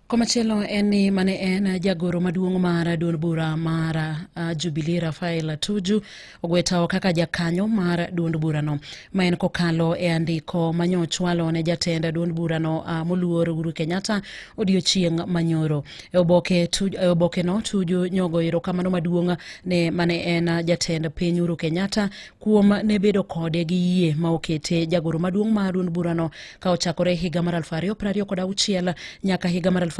Komachielo en ni mane en jagoro maduong' mar duond bura mar Jubilee Rafael Tuju ogwe tawo kaka jakanyo mar duond burano ma en kokalo e andiko manyochwalo ne jatend duond burano moluor Uhuru Kenyatta odiochieng' manyoro. E oboke e obokeno Tuju nyogo erokamano maduong' ne mane en jatend piny Uhuru Kenyatta kuom ne bedo kode gi yie ma okete jagoro maduong' mar duond burano ka ochakore higa mar 2026 nyaka higa mar 2022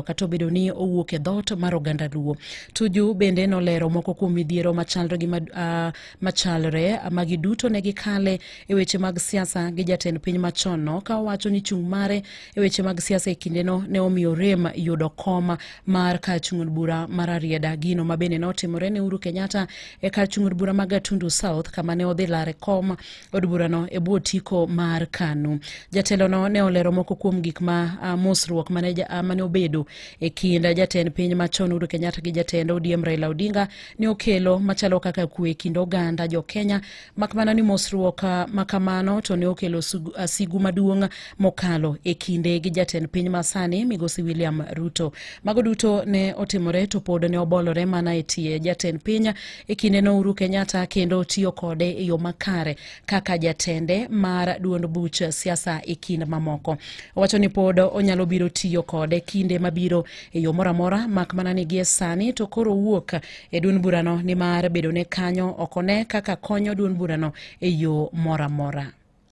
kata obedo ni owuok e dhoot mar oganda Luo. Tuju bende nolero moko kuom midhiero machalre gi machalre magi duto ne gikale e weche mag siasa gi jatend piny machon no ka owacho ni chung' mare e weche mag siasa e kindeno ne omiyo rem yudo kom mar kar chung' od bura mar Rarieda, gino ma bende notimore ne Uhuru Kenyatta e kar chung' od bura ma Gatundu South kama ne odhi lare kom od burano e bwo otiko mar KANU. Jatelono ne olero moko kuom gik ma mosruok mane, mane obedo e kind jatend piny machon Uhuru Kenyatta gi jatend ODM Raila Odinga ne okelo machalo kaka kwe e kind oganda jo Kenya, mak mana ni mosruok ma kamano to ne okelo sigu maduong' mokalo e kinde gi jatend piny masani migosi William Ruto. Mago duto ne otimore to pod ne obolore mana e tie jatend piny e kindeno Uhuru Kenyatta kendo tiyo kode e yo makare kaka jatende mar duond buch siasa e kind mamoko. Owacho ni pod onyalo biro tiyo kode kinde mabiro e yo moro amora mak mana ni gie sani to koro owuok e duond burano nimar bedone kanyo ok one kaka konyo duond burano e yo moro amora.